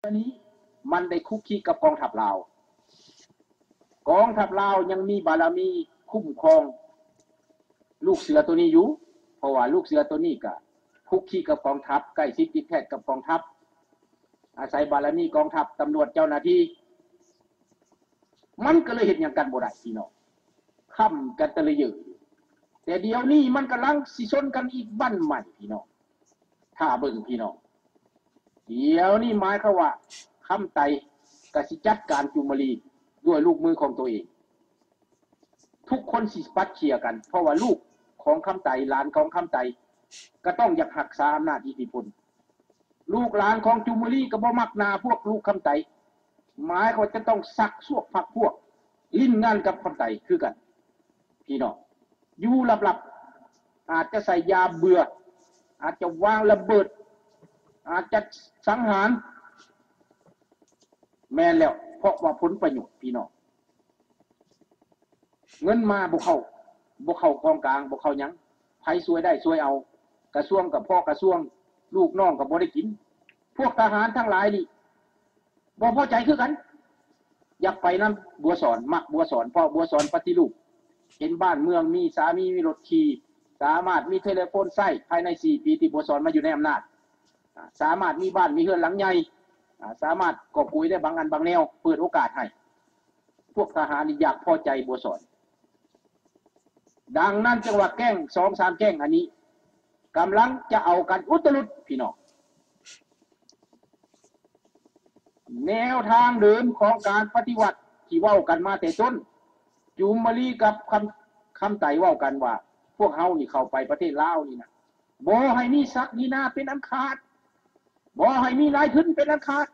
ອັນນີ້ມັນໄດ້ຄຸກຄີກັບກອງທັບລາວ. ກອງທັບລາວຍັງມີບາລະມີຄຸ້ມຄອງລູກເສືອໂຕນີ້ຢູ່, ເພາະວ່າລູກເສືອໂຕນີ້ກະຄຸກຄີກັບກອງທັບ, ໃກ້ຊິດຕິດແທດກັບກອງທັບ, ອາໄສບາລະມີກອງທັບ, ຕຳຫຼວດ, ເຈົ້າໜ້າທີ່. ມັນກໍເລີຍເຮັດຫຍັງກັນບໍ່ໄດ້ພີ່ນ້ອງ, ຄ້ຳກັນແຕ່ລະເຍີ້. ແຕ່ດຽວນີ້ມັນກຳລັງຊິຊົນກັນອີກບັ້ນໃໝ່ພີ່ນ້ອງ. ຖ້າເບິ່ງພີ່ນ້ອງ, ດຽວນີ້ໝາຍຄວາມວ່າຄຳໄຕກໍຊິຈັດການຈຸມມະລີດ້ວຍລູກມືຂອງໂຕເອງ. ທຸກຄົນຊິປັດເຂ່ຍກັນ, ເພາະວ່າລູກຂອງຄຳໄຕ, ຫຼານຂອງຄຳໄຕ ກໍຕ້ອງຢາກຮັກສາອຳນາດອິດທິພົນ. ລູກຫຼານຂອງຈຸມມະລີກໍບໍ່ມັກໜ້າພວກລູກຄຳໄຕ, ໝາຍຄວາມວ່າຈະຕ້ອງຊັກຊວກພັກພວກ, ຫຼິ້ນງານກັບຄຳໄຕຄືກັນ. ພີ່ນ້ອງ, ຢູ່ລັບໆ ອາດຈະໃສ່ຢາເບື່ອ, ອາດຈະວາງລະເບີດ, ອາດຈະສັງຫານ. ແມ່ນແລ້ວ, ເພາະວ່າຜົນປະໂຫຍດ, ພີ່ນ້ອງ. ເງິນມາບໍ່ເຂົ້າ, ບໍ່ເຂົ້າກອງກາງ, ບໍ່ເຂົ້າຫຍັງ. ໃຜຊ່ວຍໄດ້ຊ່ວຍເອົາ, ກະຊວງກໍພໍກະຊວງ, ລູກນ້ອງກໍບໍ່ໄດ້ກິນ. ພວກທະຫານທັງຫຼາຍນີ້ບໍ່ພໍໃຈຄືກັນ, ຢາກໄປນຳບົວສອນ, ມັກບົວສອນ, ເພາະບົວສອນປະຕິຮູບ, ເຫັນບ້ານເມືອງມີ, ສາມີມີລົດຂີ່, ສາມາດມີເທເລໂຟນໃຊ້. ພາຍໃນສີ່ປີທີ່ບົວສອນມາຢູ່ໃນອຳນາດ, ສາມາດມີບ້ານມີເຮືອນຫຼັງໃຫຍ່, ສາມາດກອບໂກຍໄດ້ບາງອັນບາງແນວ, ເປີດໂອກາດໃຫ້. ພວກທະຫານນີ້ຢາກພໍໃຈບົວສອນ. ດັ່ງນັ້ນຈຶ່ງວ່າແກ້ງສອງສາມແກ້ງອັນນີ້ກຳລັງຈະເອົາກັນອຸດຕະລຸດພີ່ນ້ອງ. ແນວທາງເດີມຂອງການປະຕິວັດທີ່ເວົ້າກັນມາແຕ່ຕົ້ນ, ຈຸມມະລີກັບຄຳ ຄຳໄຕເວົ້າກັນວ່າ ພວກເຮົານີ້ເຂົ້າໄປປະເທດລາວນີ້ນະ ບໍ່ໃຫ້ມີສັກດີນາເປັນອັນຂາດ, ບໍ່ໃຫ້ມີນາຍທຶນເປັນອັນຂາດ,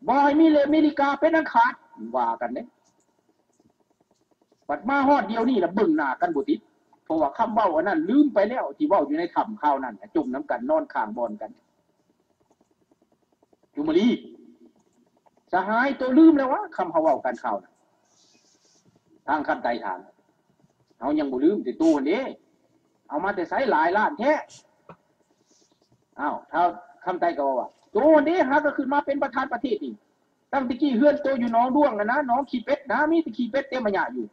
ບໍ່ໃຫ້ມີເລເມລິກາເປັນອັນຂາດ, ວ່າກັນເດ້. ບັດມາຮອດດຽວນີ້ລະເບິ່ງໜ້າກັນບໍ່ຕິດ, ເພາະວ່າຄຳເວົ້າອັນນັ້ນລືມໄປແລ້ວ ທີ່ເວົ້າຢູ່ໃນຖ້ຳຄາວນັ້ນ, ຈົມນຳກັນ, ນອນຂ້າງບ່ອນກັນ. ຈຸມມະລີ, ສະຫາຍ, ໂຕລືມແລ້ວຫວາ ຄຳເຮົາເວົ້າກັນຄາວນັ້ນ? ທາງຄຳໄຕຖາມ. ເຮົາຍັງບໍ່ລືມ, ແຕ່ໂຕຫັ້ນເດ້ ເອົາມາແຕ່ໃສຫຼາຍລ້ານແທ້? ອ້າວ ທ້າວຄຳໄຕກໍເວົ້າວ່າ ໂຕຫັ້ນເດ້ ຫາກໍຂຶ້ນມາເປັນປະທານປະເທດນີ້, ຕັ້ງແຕ່ກີ້ເຮືອນໂຕຢູ່ໜອງດ້ວງຫັ້ນນະ, ໜອງຂີ້ເປັດນະ, ມີແຕ່ຂີ້ເປັດເຕັມອາຍະຢູ່,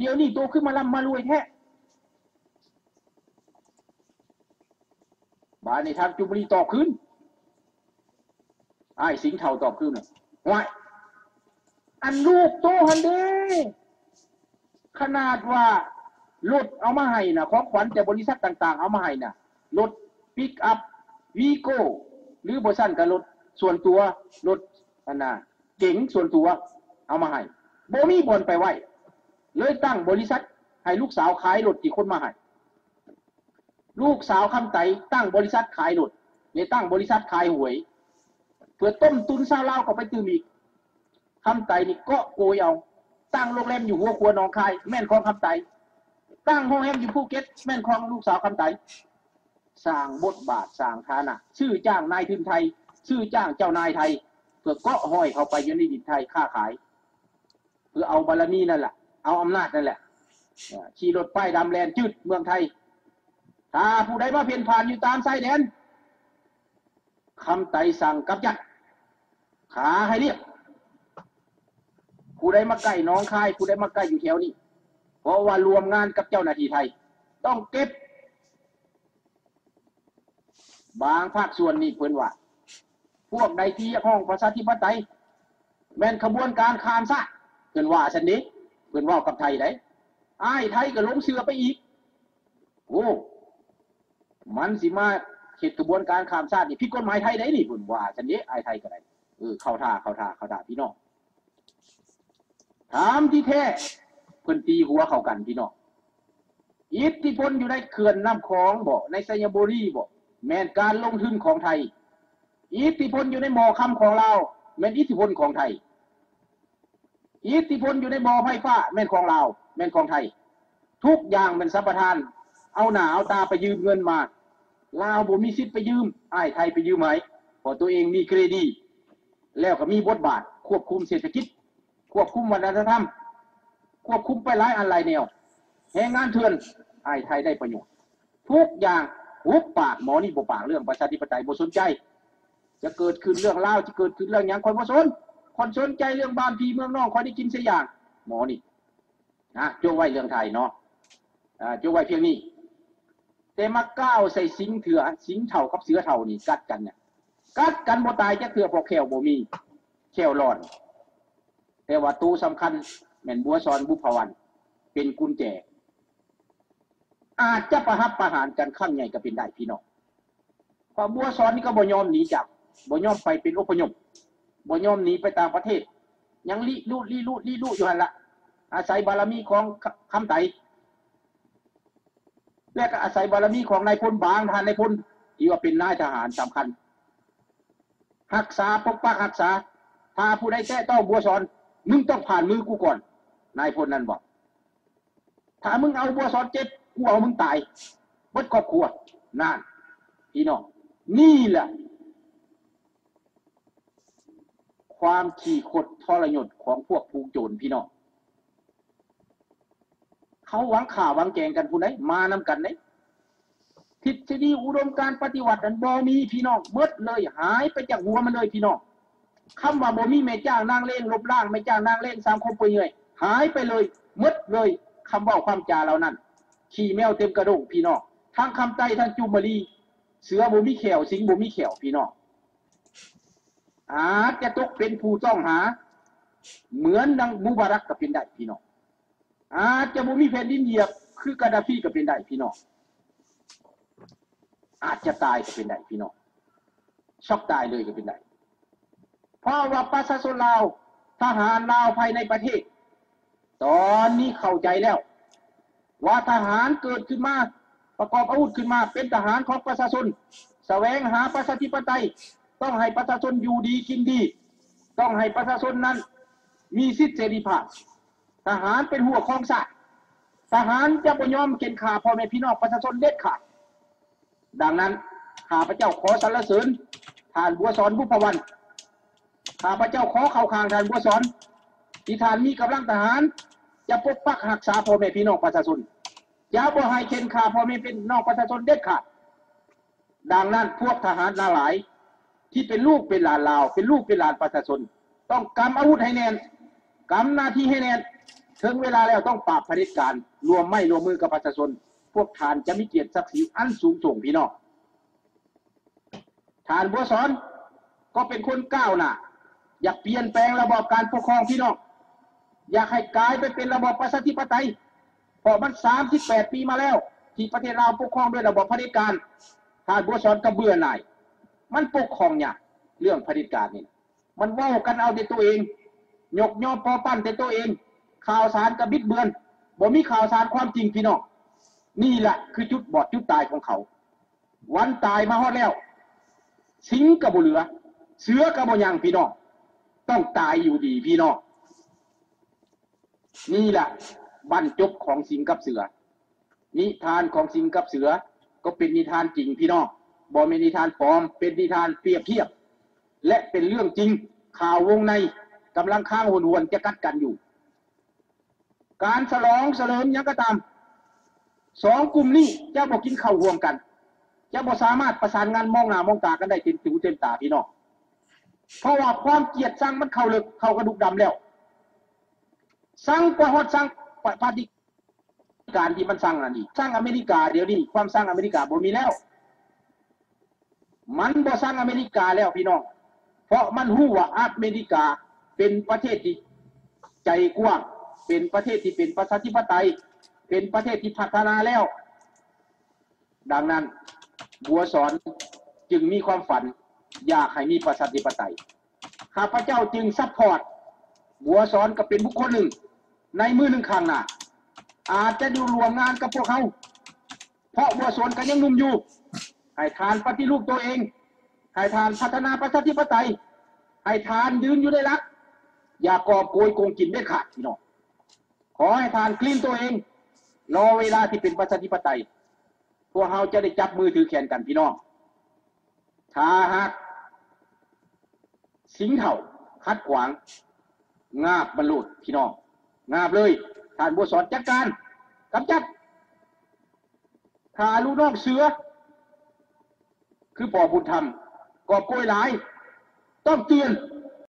ດຽວນີ້ໂຕຄືມາລ່ຳມາລວຍແທ້? ບາດນີ້ທ່ານຈຸມມະລີຕອບຄືນ, ອ້າຍສິງເຖົ້າຕອບຄືນວ່າ ຫ້ວຍ ອັນລູກໂຕຫັ້ນເດ້ ຂະໜາດວ່າລົດເອົາມາໃຫ້ນະ, ຂອງຂວັນຈາກບໍລິສັດຕ່າງໆເອົາມາໃຫ້ນະ, ລົດປິກອັບ ວີໂກ້ ຫຼືບໍ່ຊັ້ນກໍລົດສ່ວນຕົວ, ລົດ ອັນນ່າ ເກັງສ່ວນຕົວເອົາມາໃຫ້, ບໍ່ມີບ່ອນໄປໄວ້, ເລີຍຕັ້ງບໍລິສັດໃຫ້ລູກສາວຂາຍລົດທີ່ຄົນມາໃຫ້. ລູກສາວຄຳໄຕຕັ້ງບໍລິສັດຂາຍລົດ ແລະ ຕັ້ງບໍລິສັດຂາຍຫວຍ ເພື່ອຕົ້ມຕຸນຊາວລາວເຂົ້າໄປຕື່ມອີກ. ຄຳໄຕນີ້ເກາະໂກຍເອົາ, ຕັ້ງໂຮງແຮມຢູ່ຫົວຂົວໜອງຄາຍ ແມ່ນຂອງຄຳໄຕ, ຕັ້ງໂຮງແຮມຢູ່ພູເກັດ ແມ່ນຂອງລູກສາວຄຳໄຕ. ສ້າງບົດບາດ, ສ້າງຖານະ, ຊື້ຈ້າງນາຍທຶນໄທ, ຊື້ຈ້າງເຈົ້ານາຍໄທ ເພື່ອເກາະຫ້ອຍເຂົ້າໄປຢູ່ໃນດິນໄທຄ້າຂາຍ. ເພື່ອເອົາບາລະມີນັ້ນລະ, ເອົາອຳນາດນັ້ນແຫຼະ. ເອີ ຂີ່ລົດປ້າຍດຳແລ່ນຈືດເມືອງໄທ. ຖ້າຜູ້ໃດມາເພນຜ່ານຢູ່ຕາມຊາຍແດນ, ຄຳໄຕສັ່ງກຳຈັດ, ຂ້າໃຫ້ລຽບ. ຜູ້ໃດມາໃກ້ໜອງຄາຍ, ຜູ້ໃດມາໃກ້ຢູ່ແຖວນີ້, ເພາະວ່າຮ່ວມງານກັບເຈົ້າໜ້າທີ່ໄທ, ຕ້ອງເກັບ. ບາງພາກສ່ວນນີ້ເພິ່ນວ່າ ພວກໃດທີ່ຮຽກຮ້ອງປະຊາທິປະໄຕ ແມ່ນຂະບວນການຂ້າມຊາດ, ເພິ່ນວ່າຊັ້ນເດ້. ເພິ່ນເວົ້າກັບໄທໄດ໋, ອ້າຍໄທກໍຫຼົງເຊື່ອໄປອີກ. ໂອ້ ມັນຊິມາເຮັດຂະບວນການຂ້າມຊາດນີ້ ຜິດກົດໝາຍໄທໄດ໋ນີ້, ເພິ່ນວ່າຊັ້ນເດ້. ອ້າຍໄທກໍໄດ້. ເອີ ເຂົ້າທ່າ, ເຂົ້າທ່າ, ເຂົ້າທ່າ ພີ່ນ້ອງ. ຖາມທີ່ແທ້ ເພິ່ນຕີຫົວເຂົ້າກັນ ພີ່ນ້ອງ. ອິດທິພົນຢູ່ໃນເຂື່ອນນ້ຳຂອງບໍ, ໃນໄຊຍະບູລີບໍ, ແມ່ນການລົງທຶນຂອງໄທ. ອິດທິພົນຢູ່ໃນໝໍ້ຄຳຂອງລາວ ແມ່ນອິດທິພົນຂອງໄທ. ອິດທິພົນຢູ່ໃນບໍ່ໄຟຟ້າແມ່ນຂອງລາວ, ແມ່ນຂອງໄທ. ທຸກຢ່າງແມ່ນສຳປະທານ, ເອົາໜ້າເອົາຕາໄປຢືມເງິນມາ. ລາວບໍ່ມີສິດໄປຢືມ, ອ້າຍໄທໄປຢືມໃຫ້, ເພາະຕົວເອງມີເຄຣດີ ແລ້ວກໍມີບົດບາດຄວບຄຸມເສດຖະກິດ, ຄວບຄຸມວັດທະນະທຳ, ຄວບຄຸມໄປຫຼາຍອັນຫຼາຍແນວ. ແຮງງານເຖື່ອນ, ອ້າຍໄທໄດ້ປະໂຫຍດ. ທຸກຢ່າງ, ຫຸບປາກ, ໝໍນີ້ບໍ່ປາກເລື່ອງປະຊາທິປະໄຕ, ບໍ່ສົນໃຈ. ຈະເກີດຂຶ້ນເລື່ອງລາວ ຈະເກີດຂຶ້ນເລື່ອງຫຍັງ ຂ້ອຍບໍ່ສົນ. ຂ້ອຍສົນໃຈເລື່ອງບ້ານພີ່ເມືອງນ້ອງ ຂ້ອຍໄດ້ກິນຊະຢ່າງ. ໝໍນີ້ ນະ ຈົກໄວ້ເລື່ອງໄທເນາະ ອາ ຈົກໄວ້ພຽງນີ້. ແຕ່ມາກ້າວໃສ່ສິງເຖື່ອ ສິງເຖົ້າກັບເສືອເຖົ້ານີ້ກັດກັນນະ ກັດກັນບໍ່ຕາຍຈັກເທື່ອ ເພາະແຂ້ວບໍ່ມີ ແຂ້ວຫຼອນ. ແຕ່ວ່າໂຕສຳຄັນແມ່ນບົວສອນ ບຸບຜະວັນ ເປັນກຸນແຈ ອາດຈະປະຫັບປະຫານກັນຄັ້ງໃຫຍ່ກໍເປັນໄດ້ພີ່ນ້ອງ. ເພາະບົວສອນນີ້ກໍບໍ່ຍອມໜີຈາກ ບໍ່ຍອມໄປເປັນອົບພະຍົບ ບໍ່ຍອມໜີໄປຕ່າງປະເທດ ຍັງລິລຸ ລິລຸ ລິລຸຢູ່ຫັ້ນລະ ອາໄສບາລະມີຂອງຄ- ຄຳໄຕ ແລະກໍອາໄສບາລະມີຂອງນາຍພົນບາງທ່ານນາຍພົນ ທີ່ວ່າເປັນນາຍທະຫານສຳຄັນ ຮັກສາ ປົກປັກຮັກສາ. ຖ້າຜູ້ໃດແຕະຕ້ອງບົວສອນ ມຶງຕ້ອງຜ່ານມືກູກ່ອນ ນາຍພົນນັ້ນບອກ. ຖ້າມຶງເອົາບົວສອນເຈັບ ກູເອົາມຶງຕາຍ ເບິດຄອບຄົວ. ນັ້ນ ພີ່ນ້ອງ ນີ້ແຫຼະ ຄວາມຂີ້ຄົດທໍລະຍົດຂອງພວກຝູງໂຈນ ພີ່ນ້ອງ. ເຂົາຫວັງຂ້າຫວັງແກງກັນພຸ້ນໃດ໋ ມານຳກັນເດ້. ທິດສະດີອຸດົມການປະຕິວັດນັ້ນບໍ່ມີ ພີ່ນ້ອງ ໝົດເລີຍ ຫາຍໄປຈາກຫົວມັນເລີຍ ພີ່ນ້ອງ. ຄຳວ່າບໍ່ມີແມ່ຈ້າງນາງເລງ ລົບລ້າງແມ່ຈ້າງນາງເລງ ສາມຄົບເປືອຍເຫື່ອຍ ຫາຍໄປເລີຍ ໝົດເລີຍ. ຄຳເວົ້າຄວາມຈາເຫຼົ່ານັ້ນ ຂີ້ແມວເຕັມກະດ້ງ ພີ່ນ້ອງ. ທັງຄຳໄຕ ທັງຈຸມມະລີ ເສືອບໍ່ມີແຂ້ວ ສິງບໍ່ມີແຂ້ວ ພີ່ນ້ອງ. ອາດຈະຕົກເປັນຜູ້ຕ້ອງຫາ ເໝືອນດັ່ງມູບາຣັກກໍເປັນໄດ້ ພີ່ນ້ອງ. ອາດຈະບໍ່ມີແຜ່ນດິນຢຽບຄືກາດາຟີກໍເປັນໄດ້ ພີ່ນ້ອງ. ອາດຈະຕາຍກໍເປັນໄດ້ ພີ່ນ້ອງ. ຊັອກຕາຍເລີຍກໍເປັນໄດ້. ເພາະວ່າປະຊາຊົນລາວ, ທະຫານລາວພາຍໃນປະເທດ ຕອນນີ້ເຂົ້າໃຈແລ້ວວ່າທະຫານເກີດຂຶ້ນມາ, ປະກອບອາວຸດຂຶ້ນມາເປັນທະຫານຂອງປະຊາຊົນ, ສະແຫວງຫາປະຊາທິປະໄຕ, ຕ້ອງໃຫ້ປະຊາຊົນຢູ່ດີກິນດີ, ຕ້ອງໃຫ້ປະຊາຊົນນັ້ນມີສິດເສລີພາບ. ທະຫານເປັນຫົວຂອງຊາດ. ທະຫານຈະບໍ່ຍອມເຂັ່ນຂ້າພໍ່ແມ່ພີ່ນ້ອງປະຊາຊົນເດັດຂາດ. ດັ່ງນັ້ນ ຂ້າພະເຈົ້າຂໍສັນລະເສີນທ່ານບົວສອນ ບຸບຜະວັນ. ຂ້າພະເຈົ້າຂໍເຂົ້າຂ້າງທ່ານບົວສອນ ທີ່ທ່ານມີກຳລັງທະຫານຈະປົກປັກຮັກສາພໍ່ແມ່ພີ່ນ້ອງປະຊາຊົນ, ຈະບໍ່ໃຫ້ເຂັ່ນຂ້າພໍ່ແມ່ພີ່ນ້ອງປະຊາຊົນເດັດຂາດ. ດັ່ງນັ້ນ ພວກທະຫານທັງຫຼາຍທີ່ເປັນລູກເປັນຫຼານລາວ, ເປັນລູກເປັນຫຼານປະຊາຊົນ, ຕ້ອງກຳອາວຸດໃຫ້ແໜ້ນ, ກຳໜ້າທີ່ໃຫ້ແໜ້ນ. ເຖິງເວລາແລ້ວຕ້ອງປາບຜະເດັດການ, ລວມໄມ້ລວມມືກັບປະຊາຊົນ. ພວກທ່ານຈະມີກຽດສັກສີອັນສູງສົ່ງ, ພີ່ນ້ອງ. ທ່ານບົວສອນກໍເປັນຄົນກ້າວໜ້າ, ຢາກປ່ຽນແປງລະບອບການປົກຄອງ, ພີ່ນ້ອງ. ຢາກໃຫ້ກາຍໄປເປັນລະບອບປະຊາທິປະໄຕ, ເພາະມັນສາມສິບແປດປີມາແລ້ວ ທີ່ປະເທດລາວປົກຄອງໂດຍລະບອບຜະເດັດການ. ທ່ານບົວສອນກໍເບື່ອໜ່າຍ, ມັນປົກຄອງຍາກ ເລື່ອງຜະເດັດການນີ້. ມັນເວົ້າກັນເອົາແຕ່ໂຕເອງ, ຍົກຍໍປໍປັ້ນແຕ່ໂຕເອງ, ຂ່າວສານກໍບິດເບືອນ, ບໍ່ມີຂ່າວສານຄວາມຈິງ, ພີ່ນ້ອງ. ນີ້ລະຄືຈຸດບອດຈຸດຕາຍຂອງເຂົາ. ວັນຕາຍມາຮອດແລ້ວ, ສິງກໍບໍ່ເຫຼືອ, ເສືອກໍບໍ່ຍັງ, ພີ່ນ້ອງ. ຕ້ອງຕາຍຢູ່ດີ, ພີ່ນ້ອງ. ນີ້ລະບັນຈົບຂອງສິງກັບເສືອ. ນິທານຂອງສິງກັບເສືອກໍເປັນນິທານຈິງ, ພີ່ນ້ອງ, ບໍ່ແມ່ນນິທານປອມ, ເປັນນິທານປຽບທຽບ ແລະ ເປັນເລື່ອງຈິງ. ຂ່າວວົງໃນກຳລັງຄ້າງຫວນໆ ຈະກັດກັນຢູ່. ການສະຫຼອງສະເຫຼີມຫຍັງກໍຕາມ, ສອງກຸ່ມນີ້ຈະບໍ່ກິນເຂົ້າຮ່ວມກັນ, ຈະບໍ່ສາມາດປະສານງານມອງໜ້າມອງຕາກັນໄດ້ເຕັມຫູເຕັມຕາ, ພີ່ນ້ອງ. ເພາະວ່າຄວາມກຽດຊັງມັນເຂົ້າເລິກ, ເຂົ້າກະດູກດຳແລ້ວ. ຊັງກວ່າຮອດຊັງປະ ປະຕິ ການທີ່ມັນຊັງນັ້ນອີກ. ຊັງອາເມລິກາດຽວນີ້, ຄວາມຊັງອາເມລິກາບໍ່ມີແລ້ວ. ມັນບໍ່ຊັງອາເມລິກາແລ້ວ, ພີ່ນ້ອງ, ເພາະມັນຮູ້ວ່າອາເມລິກາເປັນປະເທດທີ່ໃຈກວ້າງ, ເປັນປະເທດທີ່ເປັນປະຊາທິປະໄຕ, ເປັນປະເທດທີ່ພັດທະນາແລ້ວ. ດັ່ງນັ້ນ, ບົວສອນຈຶ່ງມີຄວາມຝັນຢາກໃຫ້ມີປະຊາທິປະໄຕ. ຂ້າພະເຈົ້າຈຶ່ງຊັບພອດບົວສອນກໍເປັນບຸກຄົນໜຶ່ງ ໃນມື້ໜຶ່ງຂ້າງໜ້າ ອາດຈະຢູ່ຮ່ວມງານກັບພວກເຮົາ, ເພາະບົວສອນກໍຍັງໜຸ່ມຢູ່. ໃຫ້ທ່ານປະຕິຮູບຕົວເອງ, ໃຫ້ທ່ານພັດທະນາປະຊາທິປະໄຕ, ໃຫ້ທ່ານຢືນຢູ່ໃນຫຼັກ, ຢ່າກອບໂກຍໂກງກິນເດັດຂາດ, ພີ່ນ້ອງ. ຂໍໃຫ້ທ່ານກະລິ້ນຕົວເອງ, ລໍເວລາທີ່ເປັນປະຊາທິປະໄຕ, ພວກເຮົາຈະໄດ້ຈັບມືຖືແຂນກັນ, ພີ່ນ້ອງ. ຖ້າຫາກສິງເຖົ້າຂັດຂວາງ, ງາບມັນໂລດ, ພີ່ນ້ອງ, ງາບເລີຍ. ທ່ານບົວສອນຈັດການກຳຈັດ. ຖ້າລູກນ້ອງເສືອ ຄືພໍ່ບຸນທຳ ກອບໂກຍຫຼາຍ, ຕ້ອງປ່ຽນ